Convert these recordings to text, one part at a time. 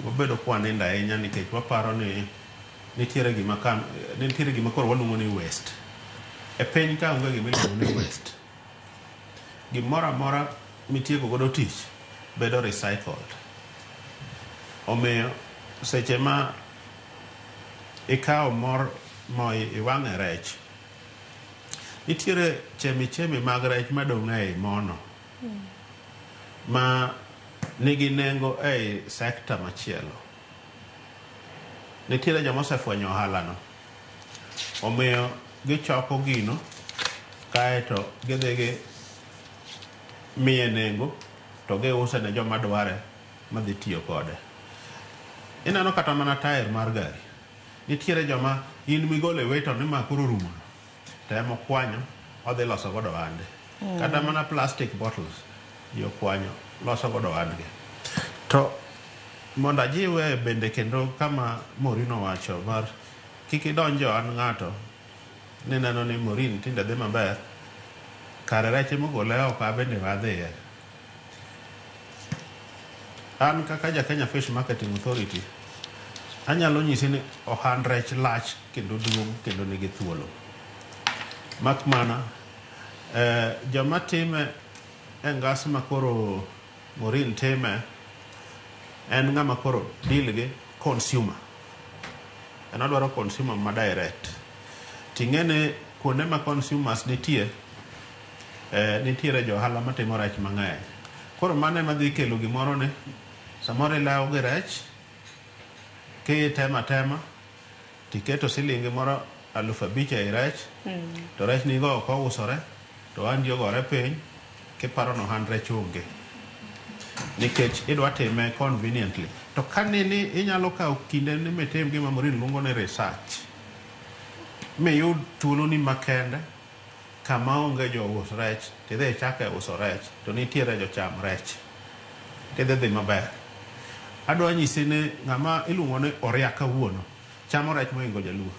Wabedo kwanindo ahinya nikech waparo ni nitiere gima kan, nitiere gima koro waluongo ni waste. E piny ka onge gima iluongo ni waste. Gimoro amora mitieko godo tich bedo recycled. Omiyo seche ma ikawo mor mo iwang'e rech, nitiere chemichemi mag rech madong' ei mono ma nigi nengo ei sekta machielo. Nitiere joma osefwenyo ohalano. Omiyo gichoko gino kaeto gidhi gi miye nengo to giuse ne joma dware madhi tiyo kode. Ineno kata mana tair mar gari. Nitiere joma in migolo e weto ni ma koro orumo no to ema okwanyo odhi loso godo ohande. Kata mana plastic bottles ji okwanyo loso godo ohandgi. To mondo ajiwe bende kendo kama Maureen owacho mar kik idonj e ohand ng'ato nineno ni Maureen tinde dhi maber kare rech emogole oko abende we adhiye. An kaka ja Kenya Fish Marketing Authority anyalo nyisi ni ohand rech lach kendo duong' kendo nigi thuolo. Mak mana joma time e ngas ma koro Maureen time en ng'ama koro deal gi consumer. En odwaro consumer ma direct. Ting'e ni kuonde ma consumers nitie nitiere jo ohala matimo rech mang'eny. Koro mano ema dhi kelo gimoro ni samoro ilawo gi rech kitemo atema tiketo silingi moro 5,000 ei rech to rech nigo ok ousore to ohandi ogore piny kiparo ni ohand rech onge nikech idwa time conveniently. To ka nini inyalo kawo kinde ni mitim gima Maureen luongo ni research miyud thuoloni makende kama onge jous rech tidhi ichake uso rech to nitiere jocham rech tidhi dhi maber. Adwa nyisi ni ng'ama iluongo ni Oria kawuono chamo rech mohingo jaluo.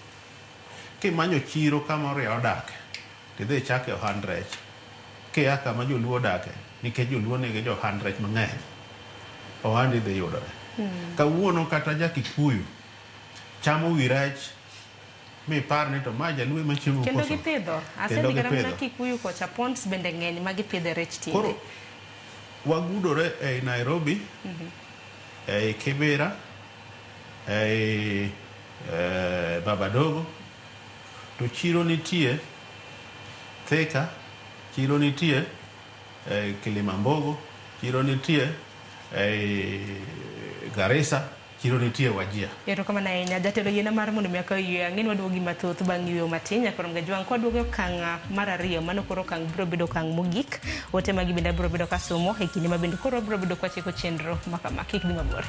Kimanyo chiro kama Oria odake tidhi ichake ohand rech kia kama joluo odake nikech joluo nigi johand rech mang'eny ohandi dhi yudore. Kawuono kata ja Kikuyu chamo wi rech mipar ni to ma jaluo ema chiemo Kendo koso? gipidho. Kendo Asedhi kata mana gipidho. Kikuyu kocha ponds bende ng'eny ma gipidhe rech tinde. Koro wagudore ei Nairobi, ei Kibera, ei Babadogo, to chiro nitie Thika, chiro nitie ei Kilimambogo, chiro nitie ei Garissa, chiro nitie Wajir. Erokamano ahinya jatelo yiena mar mondo mi akaw yweyo. Ang'e ni waduogi mathoth bang' yweyo matin nyaka rom gajwang'. Kwaduogo e okang' mar ariyo, mano koro okang' biro bedo okang' mogik. Ote magi bende abiro bedo kasomo e kinde ma bende koro wabiro bedo kwachiko chenro ma kama. Kik dhi mabor.